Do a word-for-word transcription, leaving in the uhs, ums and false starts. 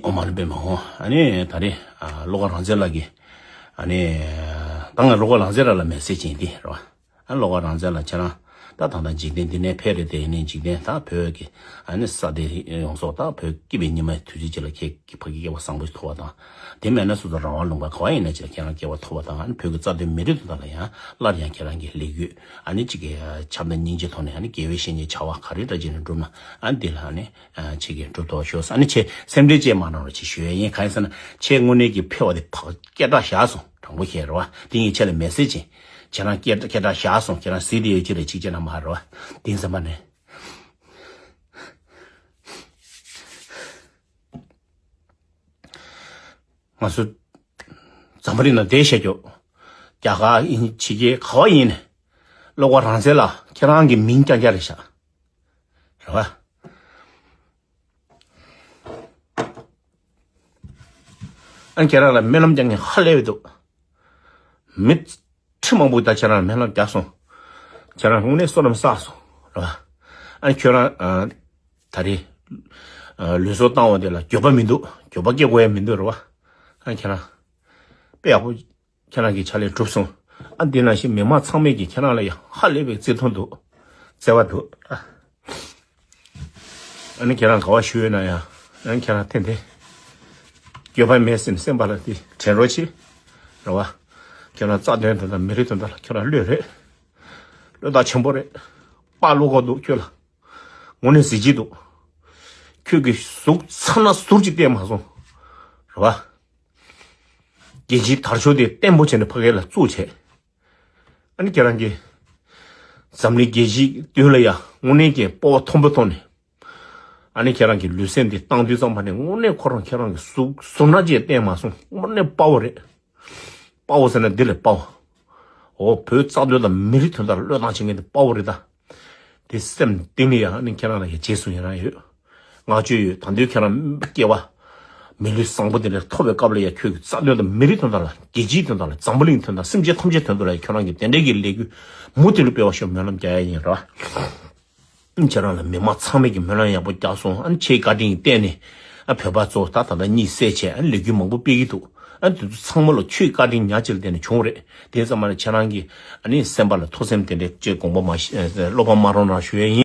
ཨོཾ་མ་ཎི་པདྨེ་ཧཱུྃ། ཨ་ནི་ད་རེས་ཨ་བློ་དགའ་རང་བཙན་ལགས་ཀྱིས་ཨ་ནི་ད་ང་བློ་དགའ་རང་བཙན་ལགས་ལ་མེ་སེ་ཇི་ཡིན་འདི་རེད་བ། ཨ་བློ་དགའ་རང་བཙན་ལགས་ཁྱེད་རང་ད་ད་ལྟ་འཇིག་རྟེན་འདི་ནས་ཕེབས་རེད་དེ། ཡིན་ནའི་འཇིག་རྟེན་ད་བོད་ཀྱི་ཨ་ནི་ས་དེ་ཡོངས་རྫོགས་ད་བོད་སྐྱིད་པའི་ཉི་མའི་དུས་ཚོད་ཅིག་ལ་ཁྱེད་ཀྱི་ཕ་གི་སྐལ་བ་བཟང་པོ་ཞིག་ཐོབ་པ་དང་། དེ་མེད་ན་སོ་སོ་རང་དབང་ལུང་པ་ག་བ་ཡིན་ན་ཅིག་ལ་ཁྱེད་རང་སྐལ་བ་ཐོབ་པ་དང་། ཨ་ནི་བོད་ཀྱི་རྩ་དོན་མི་རིགས་དོན་དག་ལ་ཡང་སླར་ཡང་ཁྱེད་རང་གི་ལས་འགུལ་ཨ་ནི་ཅིག་གི་ཁྱབ་བརྡལ་སྙིང་རྗེའི་ཐོག་ནས་ཨ་ནི་དགེ་བའི་བཤེས་གཉེན་བྱ་བ་ག་རེ་འདྲ་ཅིག་ནས་བསྒྲུབ་ན་ཨ་ནི་འདི་ལ་ཨ་ནི། ཨ་ཅིག་གིས་གྲུབ་ཐོབ་ཤོག་ཨ་ནི་ཆེ་སེམས་ཁྲལ་ཅིག་མ་གནང་རོགས་ཅིག་ཞུ་ཡ་ཡིན། གང་ཡིན་ཟེར་ན་ཆེ་དངོས་གནས་ཀྱི་ཕེབས་པ་དེ་ཕག་སྐད་གྲགས་བཞག་སོང་། དྲང་པོ་བཤད་རེད་བ། དེ་ཡིན་ཆེ་ལ་མེ་སེ་ཇི་ཁྱེད་རང་སྐད་སྐད་གྲགས་བཞག་སོང་། ཁྱེད་རང་གཟིགས་དེ་ཡོད་ཅི་རེད་ཅིག་ཅེ་ན་མ་རེད་བ། དེ་ཡིན་ཟེར་མ་ནས་ང་ཚོ་འཛམ་བུ་གླིང་ན་བསྡད་བཤད་རྒྱུ་རྒྱ་གར་ཡིན་ཕྱི་རྒྱལ་ག་བ་ཡིན་ནས་བློ་དགའ་རང་བཙན་ལགས་ཁྱེད་རང་གི་མིང་རྐྱང་རྐྱང་རེད་ཤག་རེད་བ། ཨ་ཁྱེད་རང་ལ་སྨོན་ལམ་རྒྱག་མཁན་ཧ་ལས་པའི་འདུག་མི་ཁྲི་མང་པོ་ད་ཁྱེད་རང་ལ་སྨོན་ལམ་རྒྱག་སོང་། ཁྱེད་རང་དངོས་གནས་བསོད་ནམས་བསགས་སོང་། རེད་བ། ཨ་ཁྱོད་རང་ཨ་ད་རེས་ཨ་ལུས་སྲོག་བཏང་བ་དེ་ལ་འགྱོད་པ་མི་འདུག་འགྱོད་པ་སྐྱེ་དགོས་ཡ་མི་འདུག་རེད་བ། ཨ་ཁྱེད་རང་དཔེ་ཡག་པོ། ཁྱེད་རང་གི་ཕྱག་ལས་གྲུབ་སོང་། ཨ་འདི་ནང་བཞིན་མི་མང་ཚང་མས་ཀྱི་ཁྱེད་རང་ལ་ཡང་ཧ་ལས་པའི་བརྩི་མཐོང་འདུག་བརྩེ་བ་འདུག་ཨ་ནི་ཁྱེད་རང་ག་བ་བཞུགས་ཡོད་ན་ཡང་ཨ་ནི་ཁྱེད་རང་ཐེངས་ཐེངས་འགྱོད་པ་མེད་ཟེར་ནས་སེམས་པ་ལ་དེ་དྲན་རོགས་བྱེད། རེད་བ། ཁྱེད་རང་རྩ་དོན་དོན་དང་མི་རིགས་དོན་དག་ལ་ཁྱེད་རང་བློས་རེད། བློས་ཐག་ཆེན་པོ་རེད། དཔའ་བློ་ཁོག་འདུག་ཁྱོད་ལ། དངོས་གནས་གཟི་བརྗིད་འདུག་ཁྱོད་ཀྱི་གཟུགས་ཚ་ན་ཟུར་གཅིག་བསྟན་མ་སོང་། རེད་བ། རྒྱལ་སྤྱིའི་དར་ལྕོག་དེ་བརྟན་པོ་བྱས་ནས་ཕ་གི་ལ་བཙུགས་བྱས། ཨ་ནི་ཁྱེད་རང་གིས་འཛམ་གླིང་རྒྱལ་སྤྱིའི་མདུན་ལ་ཡ་དངོས་གནས་ཀྱི་སྤོབས་པ་མཐོན་པོ་ཐོག་ནས། ཨ་ནི་ཁྱེད་རང་གི་ལུས་སེམས་འདི་བཏང་དུས་ཙམ་པ་ནས་དངོས་གནས་ཁོ་རང་ཁྱེད་རང་གི་གཟུགས་གཟུགས་སྣ་བཅས་བསྟན་མ་སོང་། དངོས་གནས་དཔའ་བོ་རེད། དཔའ་བོ་ཟེར་ན་འདི་ལས་དཔའ་བོ། འོ་བོད་རྩ་དོན་དང་མི་རིགས་དོན་དག་ལ་བློས་བཏང་བྱེད་མཁན་དེ་དཔའ་བོ་རེད་ད། དེ་སེམས་གཏིང་ནས་ཡང་ཨ་ནི་ཁྱེད་རང་ལ་ཡང་རྗེས་སུ་ཡི་རང་ཡོད། བསྔགས་བརྗོད་ཡོད། ད་དུང་ཁྱེད་རང་སྐྱེ་བ་མི་ལུས་བཟང་པོ་དེ་འདྲ་ཐོབ་པའི་སྐབས་ལ་ཡང་ཁྱོད་ཀྱི་རྩ་དོན་དང་མི་རིགས་དོན་དག་ལ། རྒྱལ་སྤྱིའི་དོན་དག་ལ། འཛམ་བུ་གླིང་དོན་དག་སེམས་ཅན་ཐམས་ཅད་དོན་དུ་ལ་ཡང་ཁྱོད་རང་གི་དེ་འདྲའི་གི་ལས་འགུལ་མུ་མཐུད་དུ་སྤེལ་བ་ཤོག་སྨོན་ལམ་རྒྱག་ཡ་ཡིན་ར། ཁྱེད་རང་ལ་མི་མང་ཚང་མས་ཀྱི་སྨོན་ལམ་ཡག་པོ་རྒྱག་སོང་། ཨ་ནི་ཆེས་བཀའ་དྲིན་བརྟེན་ནས་ཨ་བོད་པ་ཚོ་ད་ད་ལྟ་གཉིད་སད་བྱས་ཨ་ནི་ལས་འགུལ་མང་པོ་སྤེལ་གྱི་འདུག་ཨ་ནི་དེ་ཚོ་ཚང་མ་ལ་ཁྱོད་བཀའ་དྲིན་ཉག་གཅིག་ལ་བརྟེན་ནས་བྱུང་བ་རེད། དེ་ཙམ་མ་ཟད་ཁྱེད་རང་གིས་ཨ་ནི་སེམས་པ་ལ་ཐུགས་སེམས་དེ་འདྲའི་ཅིག་དགོངས་པ་མ་བཞེས། བློ་ཕམ་མ་རོགས་གནང་ཞུ་ཡས་ཡིན།